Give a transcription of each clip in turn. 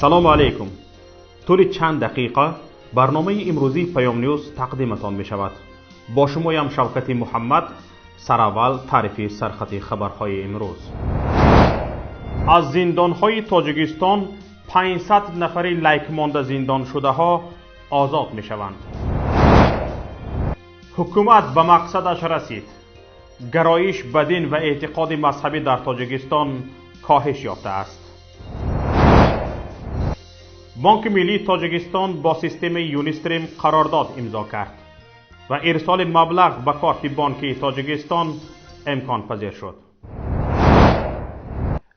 Салому алейкум. Тӯли чанд дақиқа барномаи имрӯзии Паём Ньюз тақдиматон мешавад. Бо шумоям Шавкати Муҳаммад. Сараввал таърифи сархати хабарҳои имрӯз. Аз зиндонҳои Тоҷикистон 500 нафари лайкмонда зиндоншудаҳо озод мешаванд. Ҳукумат ба мақсадаш расид. Гароиш ба дин ва эътиқоди мазҳабӣ дар Тоҷикистон коҳиш ёфтааст. Бонки миллии Тоҷикистон бо системаи Юнистрим қарордод имзо кард ва ирсоли маблағ ба корти бонкии Тоҷикистон имконпазир шуд.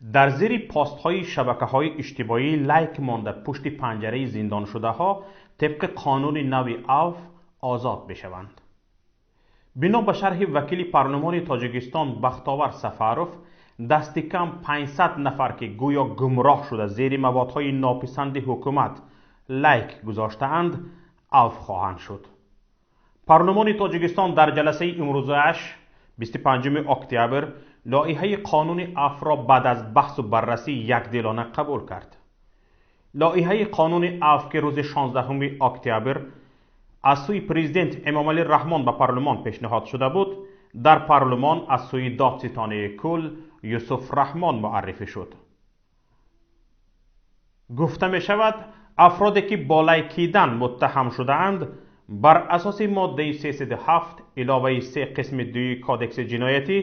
Дар зери постҳои шабакаҳои иҷтимоӣ лайк монда пушти панҷараи зиндоншудаҳо тибқи қонуни нави авф озод мешаванд. Бино ба шарҳи вакили парлумони Тоҷикистон Бахтовар Сафаров, дасти кам 500 нафар, ки гӯё гумроҳ шуда зери маводҳои нописанди ҳукумат лайк гузоштаанд, авф хоҳанд шуд. Парлумони Тоҷикистон дар ҷаласаи имрӯзааш 25 октябр лоиҳаи қонуни афвро баъд аз баҳсу баррасӣ якдилона қабул кард. Лоиҳаи қонуни афв, ки рӯзи 16 октябр аз сӯи президент Эмомалӣ Раҳмон ба парлумон пешниҳод шуда буд, дар парлумон аз сӯи додситонаи кул Юсуф Раҳмон муаррифӣ шуд. Гуфта мешавад, афроде ки бо лайкидан муттаҳам шудаанд, бар асоси моддаи 307 иловаи 3 қисми 2 кодекси ҷиноятӣ,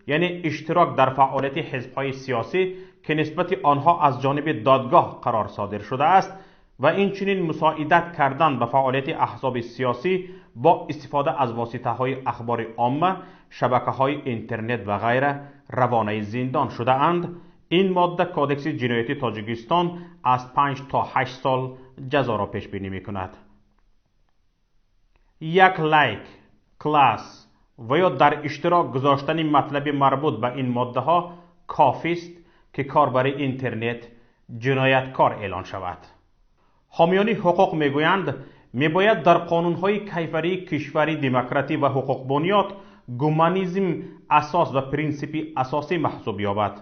яъне иштирок дар фаъолияти ҳизбҳои сиёсӣ, ки нисбати онҳо аз ҷониби додгоҳ қарор содир шудааст, ва инчунин мусоидат кардан ба фаъолияти аҳзоби сиёсӣ бо истифода аз воситаҳои ахбори омма, шабакаҳои интернет ва ғайра равонаи зиндон шудаанд. Ин модда кодекси ҷиноятии Тоҷикистон аз 5 то 8 сол ҷазоро пешбинӣ мекунад. Як лайк, класс ва ё дар иштирок гузоштани матлаби марбут ба ин моддаҳо кофист, ки корбари интернет ҷинояткор эълон шавад. Ҳомиёни ҳуқуқ мегӯянд, мебояд дар қонунҳои кайфарии кишвари демократӣ ва ҳуқуқбунёд гуманизм асос ва принсипи асосӣ маҳсуб ёбад.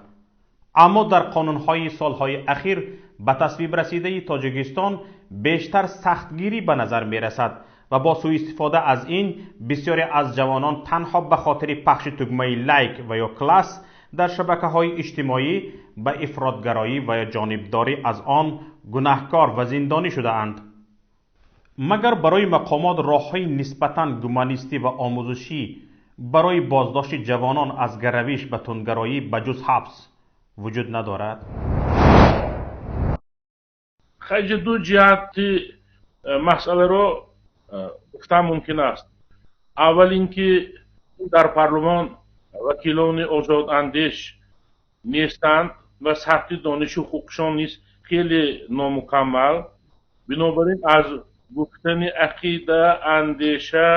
Аммо дар қонунҳои солҳои ахир ба тасвиб расидаи Тоҷикистон бештар сахтгирӣ ба назар мерасад ва бо сӯистифода аз ин бисёре аз ҷавонон танҳо ба хотири пахши тугмаи лайк ва ё класс дар шабакаҳои иҷтимоӣ ба ифротгароӣ ва ё ҷонибдорӣ аз он гунаҳкор ва зиндонӣ шудаанд. Магар барои мақомот роҳҳои нисбатан гуманистӣ ва омӯзишӣ барои боздошти ҷавонон аз гаравиш ба тундгароӣ ба ҷуз ҳабс вуҷуд надорад? Хайҷа, ду ҷиҳати масъаларо гуфтан мумкин аст. Аввал ин ки дар парлумон вакилони озодандеш нестанд ва сатҳи донишу ҳуқуқшон низ хеле номукаммал. Бинобар ин аз гуфтани ақида, андеша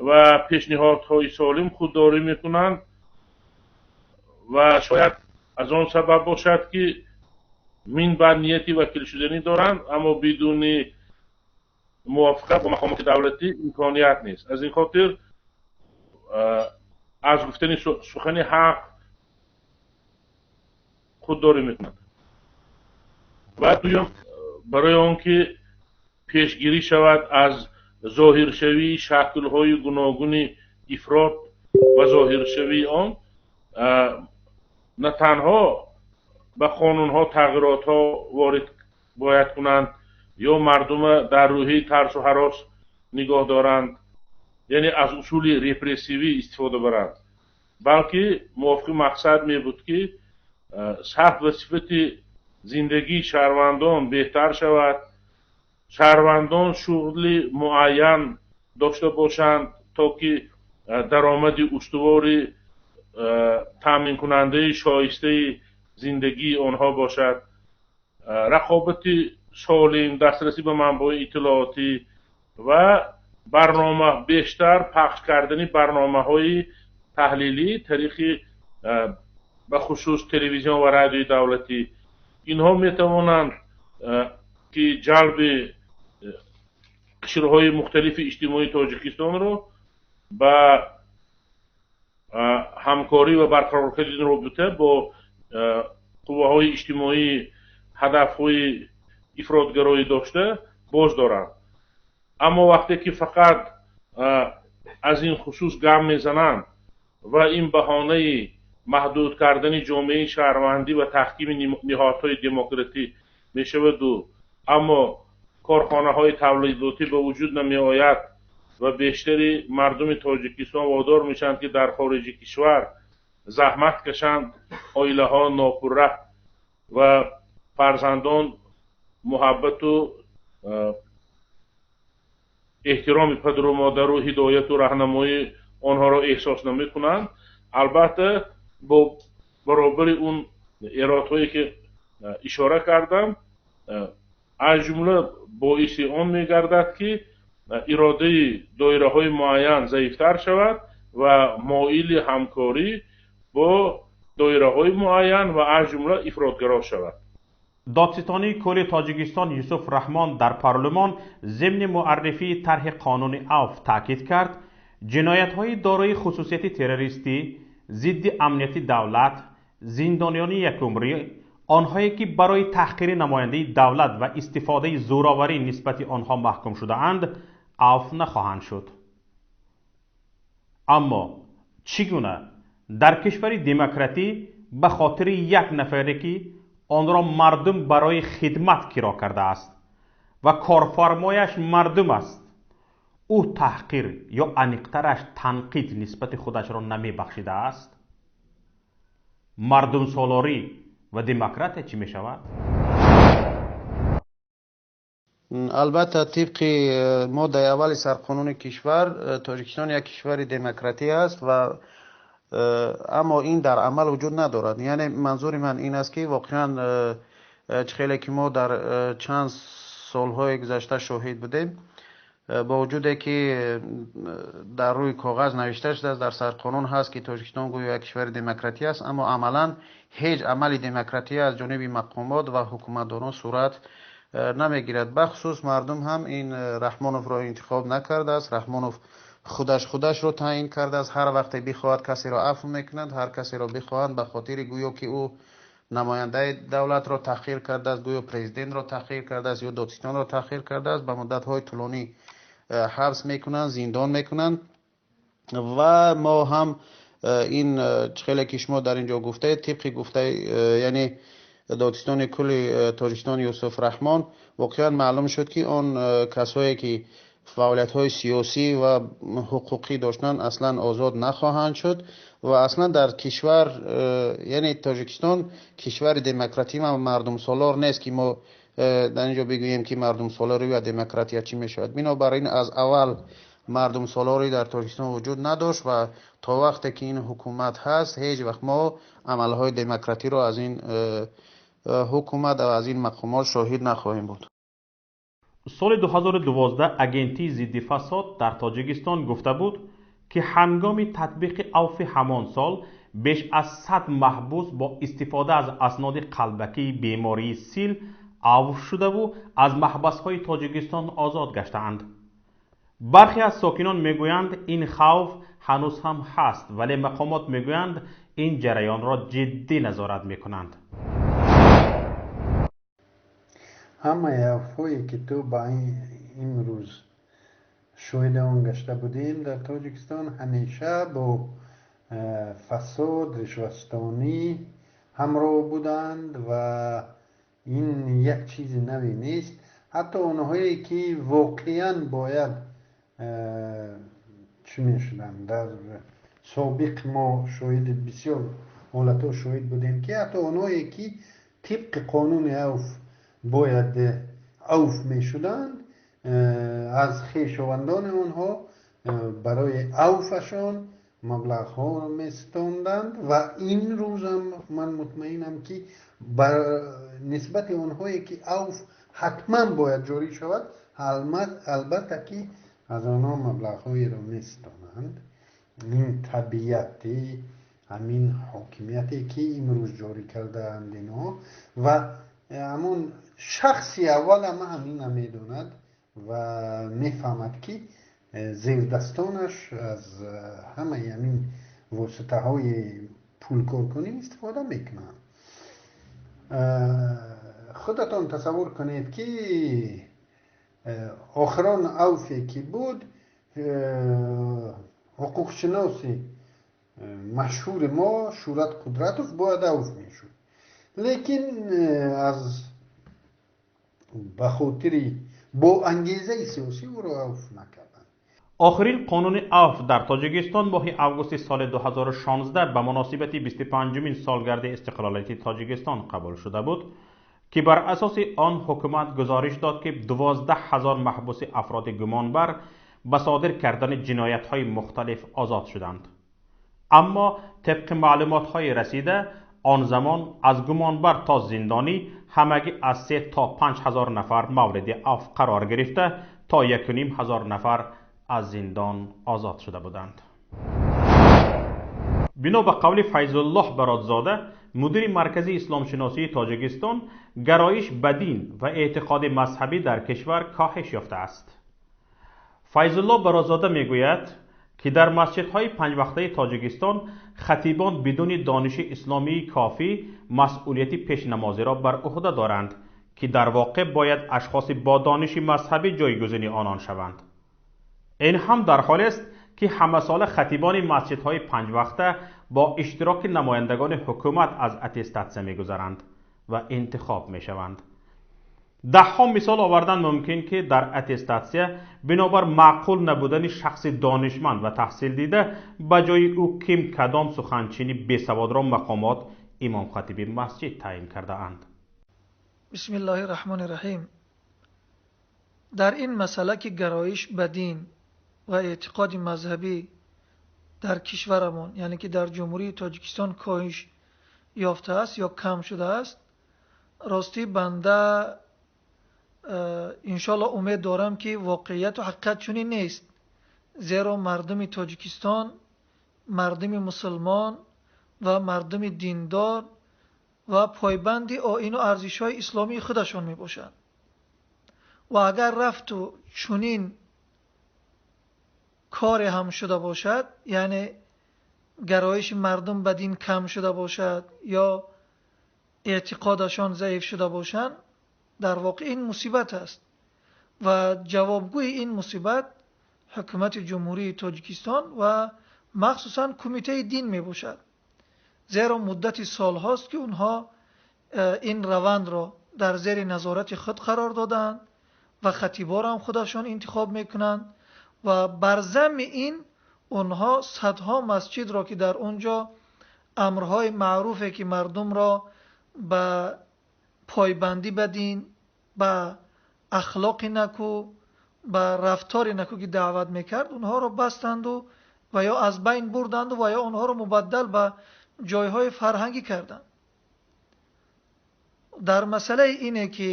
ва пешниҳодҳои солим худдорӣ мекунанд ва шояд аз он сабаб бошад, ки минбаъд нияти вакилшуданӣ доранд, аммо бидуни мувофиқа бо мақомоти давлатӣ имконият нест. Аз ин хотир аз гуфтани сухани ҳақ худдорӣ мекунанд. Ва дуюм, барои он ки пешгирӣ шавад аз зоҳиршавии шаклҳои гуногуни ифрот ва зоҳиршавии он, на танҳо ба қонунҳо тағйиротҳо ворид бояд кунанд ё мардума дар рӯҳияи тарсу ҳарос нигоҳ доранд, яъне аз усули репрессивӣ истифода баранд, балки мувофиқи мақсад мебуд, ки сатҳ ва сифати зиндагии шаҳрвандон беҳтар шавад, шаҳрвандон шуғли муайян дошта бошанд, то ки даромади устувори таъминкунандаи шоистаи зиндагии онҳо бошад, рақобати солим, дастрасӣ ба манбаъҳои иттилоотӣ ва барнома, бештар пахш кардани барномаҳои таҳлилӣ тариқи ба хусус телевизион ва радиои давлатӣ. Инҳо метавонанд, ки ҷалби қишрҳои мухталифи иҷтимоии Тоҷикистонро ба ҳамкорӣ ва барқарор кардани робита бо қувваҳои иҷтимоии Ҳадафҳои ифротгароӣ дошта боз доранд. Аммо вақте ки фақат аз ин хусус гап мезананд ва ин баҳонаи маҳдуд кардани ҷомеаи шаҳрвандӣ ва таҳкими ниҳодҳои демократӣ мешаваду, аммо корхонаҳои тавлидотӣ ба вуҷуд намеояд ва бештари мардуми Тоҷикистон водор мешаванд, ки дар хориҷи кишвар заҳмат кашанд, оилаҳо нопурра ва фарзандон муҳаббату эҳтироми падару модару ҳидояту раҳнамоии онҳоро эҳсос намекунанд. Албатта, бо баробари он эродҳое ки ишора кардам, аз ҷумла боиси он мегардад, ки иродаи доираҳои муайян заифтар шавад ва моили ҳамкорӣ бо доираҳои муайян ва аз ҷумла ифротгаро шавад. Додситонии кулли Тоҷикистон Юсуф Раҳмон дар парлумон зимни муаррифии тарҳи қонуни авф таъкид кард, ҷиноятҳои дорои хусусияти террористӣ, зидди амнияти давлат, зиндониёни якумрӣ, онҳое ки барои таҳқири намояндаи давлат ва истифодаи зӯроварӣ нисбати онҳо маҳкум шудаанд, авф нахоҳанд шуд. Аммо чӣ гуна дар кишвари демократӣ ба хотири як нафаре, ки онро мардум барои хидмат киро кардааст ва корфармояш мардум аст, ӯ таҳқир ё аниқтараш танқид нисбати худашро намебахшидааст? Мардумсолорӣ ва демократия чӣ мешавад? Албатта, тибқи моддаи аввали сарқонуни кишвар, Тоҷикистон як кишвари демократӣ аст ва аммо ин дар амал вуҷуд надорад. Яъне манзури ман ин аст, ки воқеан чӣ хеле ки мо дар чанд солҳои гузашта шоҳид будем, бо вуҷуде ки дар рӯи коғаз навишта шудааст, дар сарқонун ҳаст, ки Тоҷикистон гӯё як кишвари демократӣ аст, аммо амалан ҳеҷ амали демократӣ аз ҷониби мақомот ва ҳукуматдорон сурат намегирад. Бахусус мардум ҳам ин Раҳмоновро интихоб накардааст. Раҳмонов худаш худашро таъин кардааст. Ҳар вақте бихоҳад, касеро афв мекунад, ҳар касеро бихоҳанд, ба хотири гӯё ки ӯ намояндаи давлатро таҳқир кардааст, гӯё президентро таҳқир кардааст ё додситонро таҳқир кардааст, ба муддатҳои тӯлонӣ ҳабс мекунанд, зиндон мекунанд. Ва мо ҳам ин чӣ хеле ки шумо дар ин ҷо гуфтаед, тибқи гуфтаи, яъне додситони кулли Тоҷикистон Юсуф Раҳмон, воқеан маълум шуд, ки он касое ки фаъолиятҳои сиёсӣ ва ҳуқуқӣ доштанд, аслан озод нахоҳанд шуд ва аслан дар кишвар, яъне Тоҷикистон кишвари демократӣ ва мардумсолор нест, ки мо дар ин ҷо бигӯем, ки мардумсолорӣ ва демократия чӣ мешавад. Бинобар ин аз аввал мардумсолорӣ дар Тоҷикистон вуҷуд надошт ва то вақте ки ин ҳукумат ҳаст, ҳеҷ вақт мо амалҳои демократиро аз ин ҳукумат ва аз ин мақомот шоҳид нахоҳем буд. Соли 2012 агентии зидди фасод дар Тоҷикистон гуфта буд, ки ҳангоми татбиқи авфи ҳамон сол беш аз 100 маҳбус бо истифода аз асноди қалбакии бемории сил авф шудаву аз маҳбасҳои Тоҷикистон озод гаштаанд. Бархе аз сокинон мегӯянд, ин хавф ҳанӯз ҳам ҳаст, вале мақомот мегӯянд, ин ҷараёнро ҷиддӣ назорат мекунанд. Ҳамаи авфҳое, ки то ба имрӯз шоҳиди он гашта будем дар Тоҷикистон, ҳамеша бо фасод, ришватстонӣ ҳамроҳ буданд ва ин як чизи наве нест. Ҳатто онҳое ки воқеан бояд чӣ мешуданд, дар собиқ мо шоҳиди бисёр ҳолатҳо шоҳид будем, ки ҳатто онҳое ки тибқи қонуни авф бояд авф мешуданд, аз хешовандони онҳо барои авфашон маблағҳоро меситонданд. Ва ин рӯзам ман мутмаинам, ки нисбати онҳое ки авф ҳатман бояд ҷорӣ шавад, албатта ки аз онҳо маблағҳоеро меситонанд. Ин табиати ҳамин ҳокимияте ки имрӯз ҷорӣ кардаанд инҳо, ва ҳамон шахси аввал ҳама ҳамина медонад ва мефаҳмад, ки зердастонаш аз ҳамаи ҳамин воситаҳои пулкоркунӣ истифода мекунанд. Худатон тасаввур кунед, ки охирон авфе ки буд, ҳуқуқшиноси машҳури мо Шӯрат Қудратов бояд авф мешуд, лекин аз ба хотири бо ангезаи сиёсӣ ӯро авф накарданд. Охирин қонуни авф дар Тоҷикистон моҳи августи соли 2016 ба муносибати 25-умин солгарди истиқлолияти Тоҷикистон қабул шуда буд, ки бар асоси он ҳукумат гузориш дод, ки 12 ҳазор маҳбуси афроди гумонбар ба содир кардани ҷиноятҳои мухталиф озод шуданд. Аммо тибқи маълумотҳои расида, он замон аз гумонбар то зиндонӣ ҳамагӣ аз 3 то 5 ҳазор нафар мавриди авф қарор гирифта, то 1,5 ҳазор нафар аз зиндон озод шуда буданд. Бино ба қавли Файзуллоҳ Бародзода, мудири Маркази исломшиносии Тоҷикистон, гароиш ба дин ва эътиқоди мазҳабӣ дар кишвар коҳиш ёфтааст. Файзуллоҳ Бародзода мегӯяд, ки дар масҷидҳои панҷвақтаи Тоҷикистон хатибон бидуни дониши исломии кофӣ масъулияти пешнамозиро бар уҳда доранд, ки дар воқеъ бояд ашхоси бо дониши мазҳабӣ ҷойгузини онон шаванд. Ин ҳам дар ҳолест, ки ҳамасола хатибони масҷидҳои панҷвақта бо иштироки намояндагони ҳукумат аз аттестатсия мегузаранд ва интихоб мешаванд. Даҳҳо мисол овардан мумкин, ки дар аттестатсия бинобар маъқул набудани шахси донишманд ва таҳсилдида ба ҷои ӯ ким кадом суханчини бесаводро мақомот имомхатиби масҷид таъин кардаанд. Бисмиллоҳи раҳмони раҳим. Дар ин масъала, ки гароиш ба дин ва эътиқоди мазҳабӣ дар кишварамон, яъне ки дар Ҷумҳурии Тоҷикистон, коҳиш ёфтааст ё кам шудааст, ростӣ банда иншоалло умед дорам, ки воқеияту ҳақиқат чунин нест, зеро мардуми Тоҷикистон мардуми мусулмон ва мардуми диндор ва пойбанди оину арзишҳои исломии худашон мебошанд. Ва агар рафту чунин коре ҳам шуда бошад, яъне гароиши мардум ба дин кам шуда бошад ё эътиқодашон заиф шуда бошанд, дар воқеъ ин мусибат аст ва ҷавобгӯи ин мусибат ҳукумати Ҷумҳурии Тоҷикистон ва махсусан Кумитаи дин мебошад, зеро муддати солҳост, ки онҳо ин равандро дар зери назорати худ қарор додаанд ва хатиборо ҳам худашон интихоб мекунанд ва бар замми ин онҳо садҳо масҷидро, ки дар он ҷо амрҳои маъруфе, ки мардумро ба пойбандӣ ба дин, ба ахлоқи наку, ба рафтори наку ки даъват мекард, онҳоро бастанду ва ё аз байн бурданду ва ё онҳоро мубаддал ба ҷойҳои фарҳангӣ карданд. Дар масъалаи ине, ки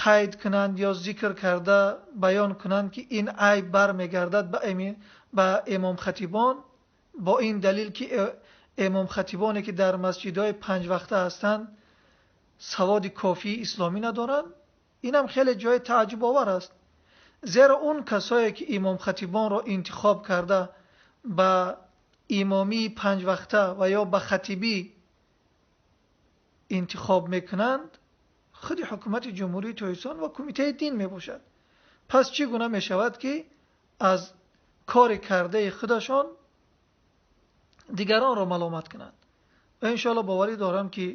қайд кунанд ё зикр карда баён кунанд, ки ин айб бармегардад ба имомхатибон, бо ин далил, ки имомхатибоне, ки дар масҷидҳои панҷвақта ҳастанд, саводи кофии исломӣ надоранд, инам хеле ҷои тааҷҷубовар аст, зеро он касое, ки имомхатибонро интихоб карда ба имомии панҷвақта ва ё ба хатибӣ интихоб мекунанд, худи ҳукумати Ҷумҳурии Тоҷикистон ва Кумитаи дин мебошад. Пас чӣ гуна мешавад, ки аз кори кардаи худашон дигаронро маломат кунанд? Ва иншоалло боварӣ дорам, ки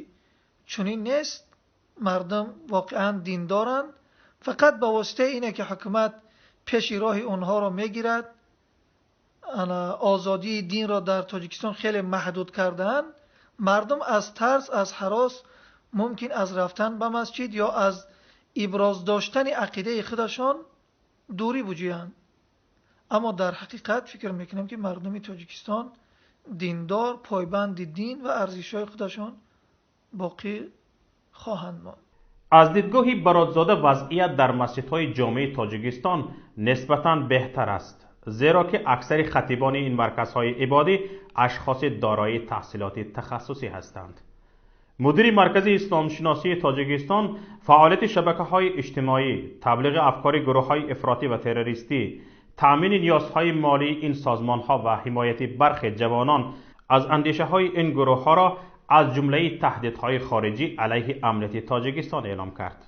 чунин нест. Мардум воқеан диндоранд, фақат ба воситаи ине, ки ҳукумат пеши роҳи онҳоро мегирад, озодии динро дар Тоҷикистон хеле маҳдуд кардаанд, мардум аз тарс, аз ҳарос мумкин аз рафтан ба масҷид ё аз иброз доштани ақидаи худашон дурӣ буҷӯянд. Аммо дар ҳақиқат фикр мекунам, ки мардуми Тоҷикистон диндор, пойбанди дин ва арзишҳои худашон боқӣ хоҳанд монд. Аз дидгоҳи Бародзода вазъият дар масҷидҳои ҷомеаи Тоҷикистон нисбатан беҳтар аст, зеро ки аксари хатибони ин марказҳои ибодӣ ашхоси дорои таҳсилоти тахассусӣ ҳастанд. Мудири Маркази исломшиносии Тоҷикистон фаъолияти шабакаҳои иҷтимоӣ, таблиғи афкори гурӯҳҳои ифротӣ ва террористӣ, таъмини ниёзҳои молии ин созмонҳо ва ҳимояти бархе ҷавонон аз андешаҳои ин гурӯҳҳоро از جمله تهدیدهای خارجی علیه امنیت تاجیکستان اعلام کرد.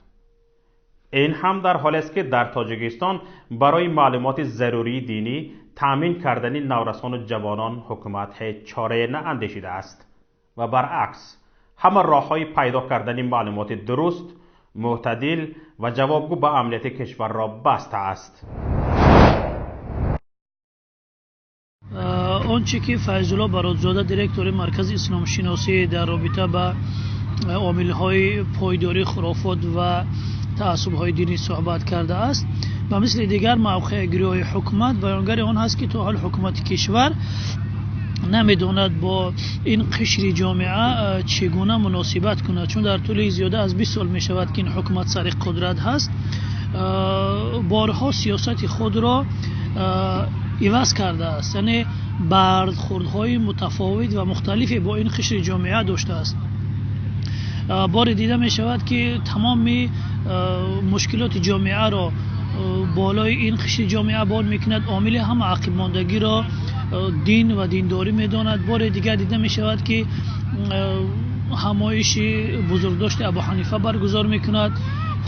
این هم در حال است که در تاجیکستان برای معلومات ضروری دینی تامین کردن نورسان و جوانان حکومت هیچ چاره ناندیشیده است و برعکس همه راه‌های پیدا کردن معلومات درست، معتدل و جوابگو به امنیت کشور را بسته است. آنچه که فیض‌الله برادزاده директори маркази исломшиносӣ дар робита ба омилҳои пойдории хурофот ва таассубҳои динӣ суҳбат кардааст, ба мисли дигар мавқеъгириҳои ҳукумат баёнгари он ҳаст, ки то ҳол ҳукумати кишвар намедонад бо ин қишри ҷомеа чӣ гуна муносибат кунад, чун дар тӯли зиёда аз 20 сол мешавад, ки ин ҳукумат сари қудрат ҳаст, борҳо сиёсати худро иваз кардааст, яъне бархӯрдҳои мутафовит ва мухталифе бо ин қишри ҷомеа доштааст. Боре дида мешавад, ки тамоми мушкилоти ҷомеаро болои ин қишри ҷомеа бор мекунад, омили ҳама ақибмондагиро дин ва диндорӣ медонад. Боре дигар дида мешавад, ки ҳамоиши бузургдошти Абу Ҳанифа баргузор мекунад.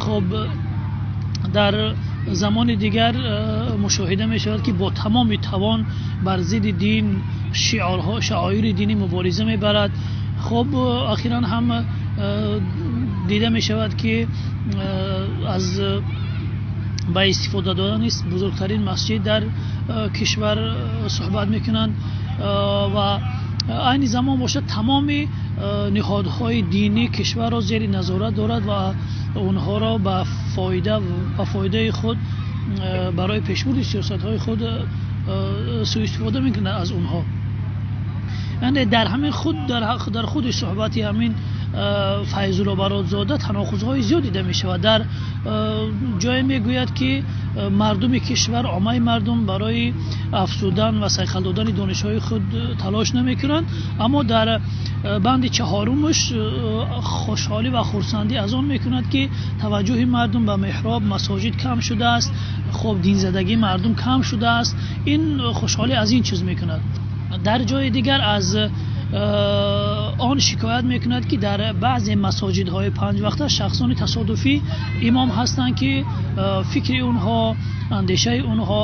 Хоб, дар замони дигар мушоҳида мешавад, ки бо тамоми тавон бар зидди дин шиорҳо, шаоири динӣ мубориза мебарад. Хоб, ахиран ҳам дида мешавад, ки аз ба истифода додани бузургтарин масҷид дар кишвар суҳбат мекунанд ва айни замон бошад тамоми ниҳодҳои динии кишварро зери назорат дорад ва онҳоро ба фоидаи худ барои пешбурди сиёсатҳои худ суистифода мекунад аз онҳо. Яъне дар ҳамин худ дар худи суҳбати ҳамин Файзулло Бародзода танаққузҳои зиёд дида мешавад. Дар ҷое мегӯяд, ки мардуми кишвар, оммаи мардум барои афзудан ва сайқал додани донишҳои худ талош намекунанд, аммо дар банди чаҳорумаш хушҳолӣ ва хурсандӣ аз он мекунад, ки таваҷҷӯҳи мардум ба меҳроб, масоҷид кам шудааст, хоб динзадагии мардум кам шудааст. Ин хушҳолӣ аз ин чиз мекунад. Дар ҷои дигар аз он шикоят мекунад, ки дар баъзе масоҷидҳои панҷвақта шахсони тасодуфӣ имом ҳастанд, ки фикри онҳо, андешаи онҳо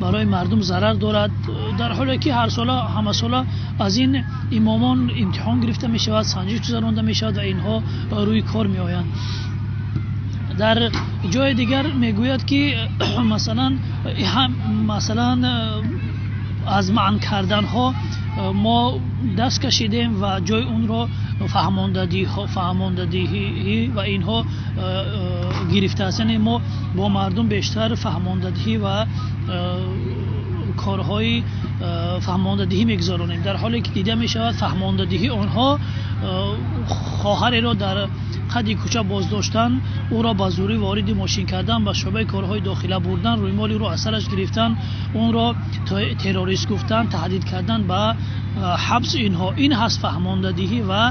барои мардум зарар дорад, дар ҳоле ки ҳар сола, ҳамасола аз ин имомон имтиҳон гирифта мешавад, санҷиш гузаронда мешавад ва инҳо рӯи кор меоянд. Дар ҷои дигар мегӯяд, ки масалан аз маън карданҳо мо даст кашидем ва ҷои онро фаҳмондадиҳӣ ва инҳо гирифтааст. Яъне мо бо мардум бештар фаҳмондадиҳӣ ва корҳои фаҳмондадиҳӣ мегузаронем, дар ҳоле ки дида мешавад фаҳмондадиҳии онҳо хоҳареро дар қади кӯча боздоштан, ӯро ба зӯрӣ вориди мошин кардан, ба шӯъбаи корҳои дохила бурдан, рӯймоли ӯро аз сараш гирифтан, онро террорист гуфтан, таҳдид кардан ба ҳабс. Инҳо ин ҳаст фаҳмондадиҳӣ ва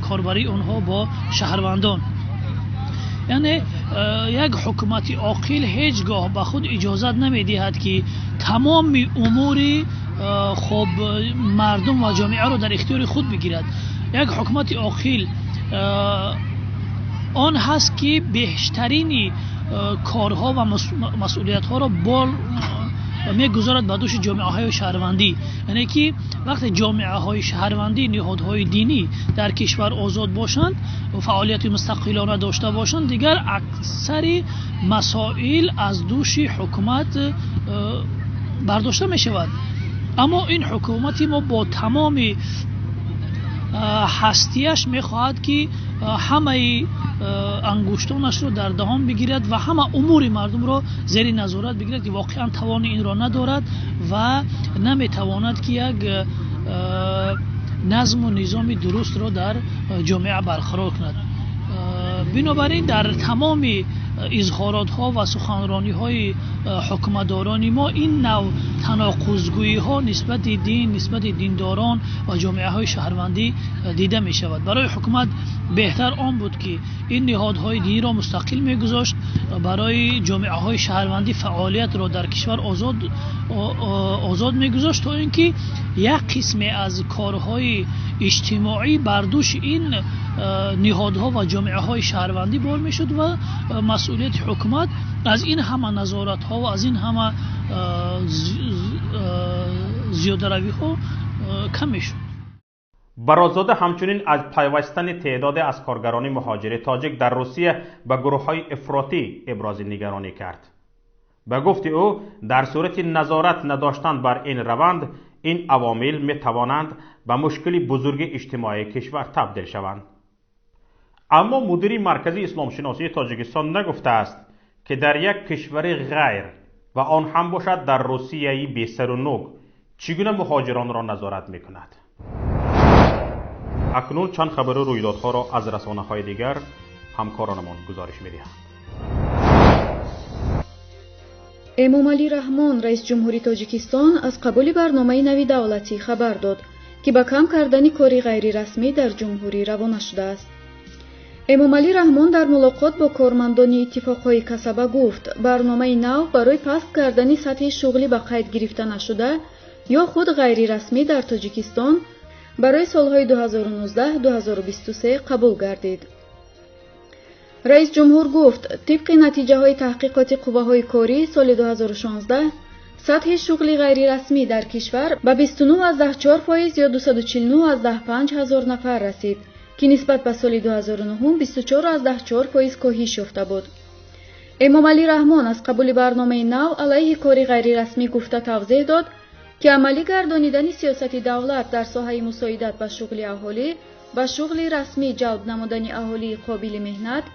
корбарии онҳо бо шаҳрвандон. Яъне як ҳукумати оқил ҳеҷ гоҳ ба худ иҷозат намедиҳад, ки тамоми умури хоб мардум ва ҷомеаро дар ихтиёри худ бигирад. Як ҳукумати оқил он ҳаст, ки бештарини корҳо ва масъулиятҳоро бол мегузорад ба дӯши ҷомеаҳои шаҳрвандӣ. Яъне ки вақте ҷомеаҳои шаҳрвандӣ, ниҳодҳои динӣ дар кишвар озод бошанд, фаъолияти мустақилона дошта бошанд, дигар аксари масоил аз дӯши ҳукумат бардошта мешавад. Аммо ин ҳукумати мо бо тамоми ҳастияш мехоҳад, ки ҳамаи ангуштонашро дар даҳон бигирад ва ҳама умури мардумро зери назорат бигирад, ки воқеан тавони инро надорад ва наметавонад, ки як назму низоми дурустро дар ҷомеа барқарор кунад. Бинобар ин дар тамоми изҳоротҳо ва суханрониҳои ҳукуматдорони мо ин нав танаққузгӯиҳо нисбати дин, нисбати диндорон ва ҷомеаҳои шаҳрвандӣ дида мешавад. Барои ҳукумат беҳтар он буд, ки ин ниҳодҳои диниро мустақил мегузошт, барои ҷомеаҳои шаҳрвандӣ фаъолиятро дар кишвар озод мегузошт, то ин ки як қисме аз корҳои иҷтимоӣ бар дӯши ин ниҳодҳо ва ҷомеаҳои шаҳрвандӣ бор мешуд ва масъулияти ҳукумат аз ин ҳама назоратҳо ва аз ин ҳама зиёдаравиҳо кам мешуд. Баротзода ҳамчунин аз пайвастани теъдоде аз коргарони муҳоҷири тоҷик дар Русия ба гурӯҳҳои ифротӣ ибрози нигаронӣ кард. Ба гуфти ӯ, дар сурати назорат надоштан бар ин раванд, ин авомил метавонанд ба мушкили бузурги иҷтимоии кишвар табдил шаванд. Аммо мудири Маркази исломшиносии Тоҷикистон нагуфтааст, ки дар як кишвари ғайр ва он ҳам бошад дар Русияи бесару нуг чӣ гуна муҳоҷиронро назорат мекунад. Акнун чанд хабару рӯйдодҳоро аз расонаҳои дигар ҳамкоронамон гузориш медиҳанд. Эмомалӣ Раҳмон, раиси ҷумҳури Тоҷикистон, аз қабули барномаи нави давлатӣ хабар дод, ки ба кам кардани кори ғайрирасмӣ дар ҷумҳурӣ равона шудааст. Эмомалӣ Раҳмон дар мулоқот бо кормандони иттифоқҳои касаба гуфт, барномаи нав барои паст кардани сатҳи шуғлӣ ба қайд гирифта нашуда ё худ ғайрирасмӣ дар Тоҷикистон барои солҳои 2019-2023 қабул гардид. Раис ҷумҳур гуфт, тибқи натиҷаҳои таҳқиқоти қувваҳои корӣ соли 2016 сатҳи шуғли ғайрирасмӣ дар кишвар ба 29,4% ё 249,5 ҳазор нафар расид, ки нисбат ба соли 2009 24,4% коҳиш ёфта буд. Эмомалӣ Раҳмон аз қабули барномаи нав алайҳи кори ғайрирасмӣ гуфта тавзеҳ дод, ки амалӣ гардонидани сиёсати давлат дар соҳаи мусоидат ба шуғли аҳолӣ, ба шуғли расмӣ ҷалб намудани аҳолии қобили меҳнат,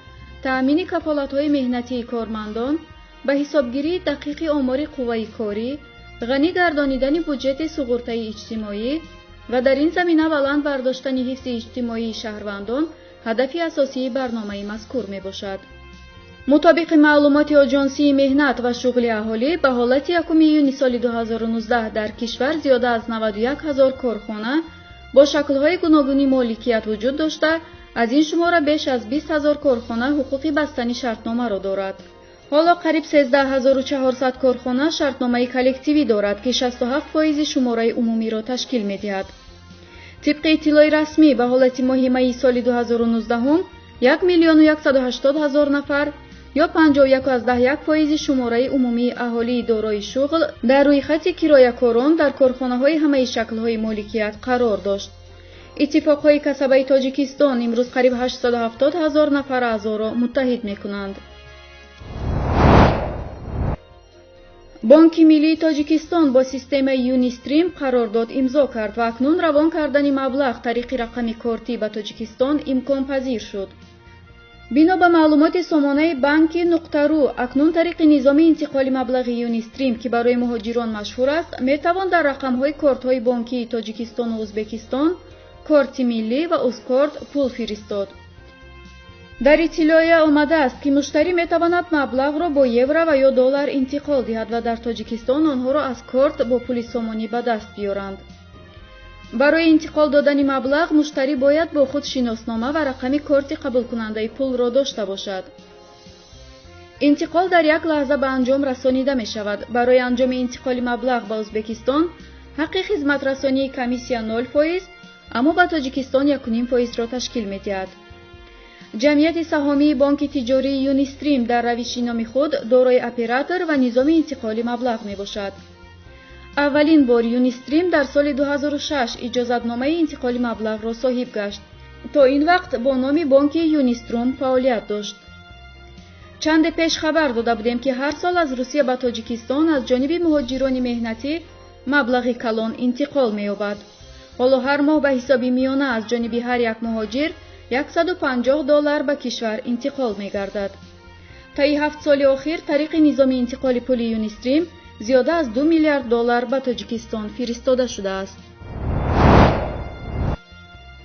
таъмини кафолатҳои меҳнатии кормандон, ба ҳисобгирии дақиқи омори қувваи корӣ, ғанӣ гардонидани буҷети суғуртаи иҷтимоӣ ва дар ин замина баланд бардоштани ҳифзи иҷтимоии шаҳрвандон ҳадафи асосии барномаи мазкур мебошад. Мутобиқи маълумоти Оҷонсии меҳнат ва шуғли аҳолӣ, ба ҳолати 1 июни соли 2019 дар кишвар зиёда аз 91 ҳазор корхона бо шаклҳои гуногуни моликият вуҷуд дошта, аз ин шумора беш аз 20 ҳазор корхона ҳуқуқи бастани шартномаро дорад. Ҳоло қариб 13400 корхона шартномаи коллективӣ дорад, ки 67% шумораи умумиро ташкил медиҳад. Тибқи иттилои расмӣ, ба ҳолати моҳи майи соли 2019 1 180 000 нафар ё 51,1% шумораи умумии аҳолии дорои шуғл дар рӯйхати кироякорон дар корхонаҳои ҳамаи шаклҳои моликият қарор дошт. Иттифоқҳои касабаи Тоҷикистон имрӯз қариб 870 ҳазор нафар аъзоро муттаҳид мекунанд. Бонки Миллии Тоҷикистон бо системаи Юнистрим қарордод имзо кард ва акнун равон кардани маблағ тариқи рақами кортӣ ба Тоҷикистон имконпазир шуд. Бино ба маълумоти сомонаи банки нуқта.ру, акнун тариқи низоми интиқоли маблағи Юнистрим, ки барои муҳоҷирон машҳур аст, метавон дар рақамҳои кортҳои бонкии Тоҷикистону Ӯзбекистон, корти миллӣ ва Узкорт пул фиристод. Дар иттилоия омадааст, ки муштарӣ метавонад маблағро бо евро ва ё доллар интиқол диҳад ва дар Тоҷикистон онҳоро аз корт бо пули сомонӣ ба даст биёранд. Барои интиқол додани маблағ муштарӣ бояд бо худ шиноснома ва рақами корти қабулкунандаи пулро дошта бошад. Интиқол дар як лаҳза ба анҷом расонида мешавад. Барои анҷоми интиқоли маблағ ба Ӯзбекистон ҳаққи хизматрасонии комиссия 0%, аммо ба Тоҷикистон 1,5%-ро ташкил медиҳад. Ҷамъияти саҳомии бонки тиҷории Юнистрим дар равиши номи худ дорои оператор ва низоми интиқоли маблағ мебошад. Аввалин бор Юнистрим дар соли 2006 иҷозатномаи интиқоли маблағро соҳиб гашт. То ин вақт бо номи бонки Юниструм фаъолият дошт. Чанде пеш хабар дода будем, ки ҳар сол аз Русия ба Тоҷикистон аз ҷониби муҳоҷирони меҳнатӣ маблағи калон интиқол меёбад. Ҳоло ҳар моҳ ба ҳисоби миёна аз ҷониби ҳар як муҳоҷир $150 ба кишвар интиқол мегардад. Таи 7 соли охир тариқи низоми интиқоли пули Юнистрим зиёда аз $2 миллиард ба Тоҷикистон фиристода шудааст.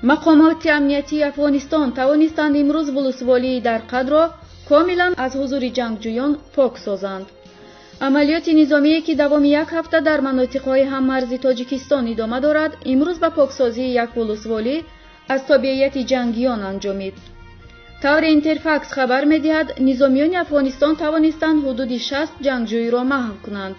Мақомоти амниятии Афғонистон тавонистанд имрӯз вулусволии Дарқадро комилан аз ҳузури ҷангҷӯён пок созанд. Амалиёти низомие ки давоми як ҳафта дар манотиқҳои ҳаммарзи Тоҷикистон идома дорад, имрӯз ба поксозии як вулусволӣ аз тобеияти ҷангиён анҷомид. Тавре Интерфакс хабар медиҳад, низомиёни Афғонистон тавонистанд ҳудуди 60 ҷангҷӯйро маҳв кунанд.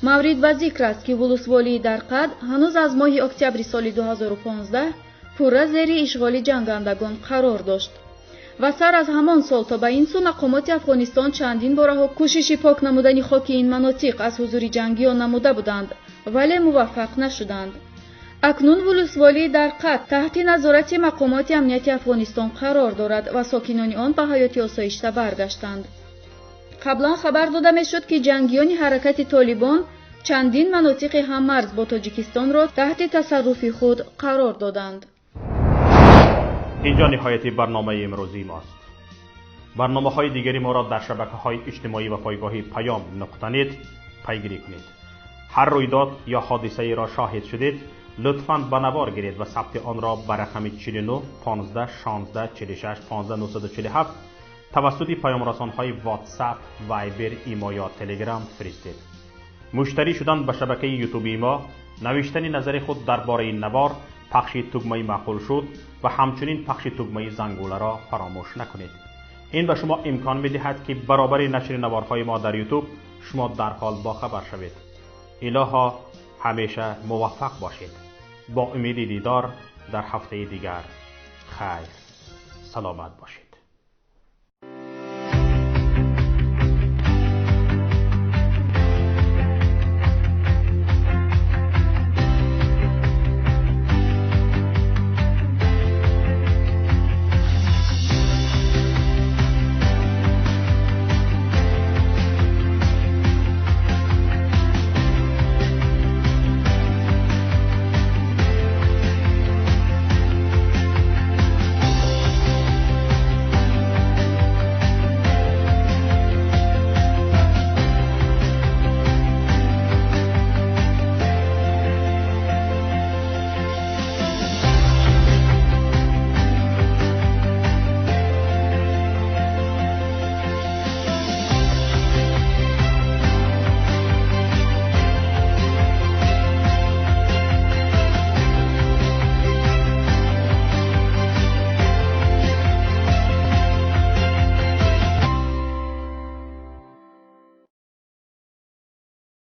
Маврид ба зикр аст, ки вулусволии Дарқад ҳанӯз аз моҳи октябри соли 2015 пурра зери ишғоли ҷангандагон қарор дошт. Ва сар аз ҳамон сол то ба ин сӯ мақомоти Афғонистон чандин бораҳо кӯшиши пок намудани хоки ин манотиқ аз ҳузури ҷангиён намуда буданд, вале муваффақ нашуданд. Акнун вулусволии Дарқад таҳти назорати мақомоти амнияти Афғонистон қарор дорад ва сокинони он ба ҳаёти осоишта баргаштанд. Қаблан хабар дода мешуд, ки ҷангиёни ҳаракати Толибон чандин манотиқи ҳаммарз бо Тоҷикистонро таҳти тасарруфи худ қарор доданд. Инҷо ниҳояти барномаи имрӯзии мост. Барномаҳои дигари моро дар шабакаҳои иҷтимоӣ ва пойгоҳи паём нуқта нет пайгирӣ кунед. Ҳар рӯйдод ё ҳодисаеро шоҳид шудед, лутфан ба навор гиред ва сабти онро ба рақами 49 15 16 46 15 947 тавассути паёмрасонҳои WhatsApp, Viber, Имо ё Telegram фиристед. Муштарӣ шудан ба шабакаи ютубии мо, навиштани назари худ дар бораи навор, пахши тугмаи маъқул шуд ва ҳамчунин пахши тугмаи зангуларо фаромӯш накунед. Ин ба шумо имкон медиҳад, ки баробари нашри наворҳои мо дар ютуб шумо дарҳол бохабар шавед. Илоҳо ҳамеша муваффақ бошед. Бо умеди дидор дар ҳафтаи дигар. Хайр, саломат бошед.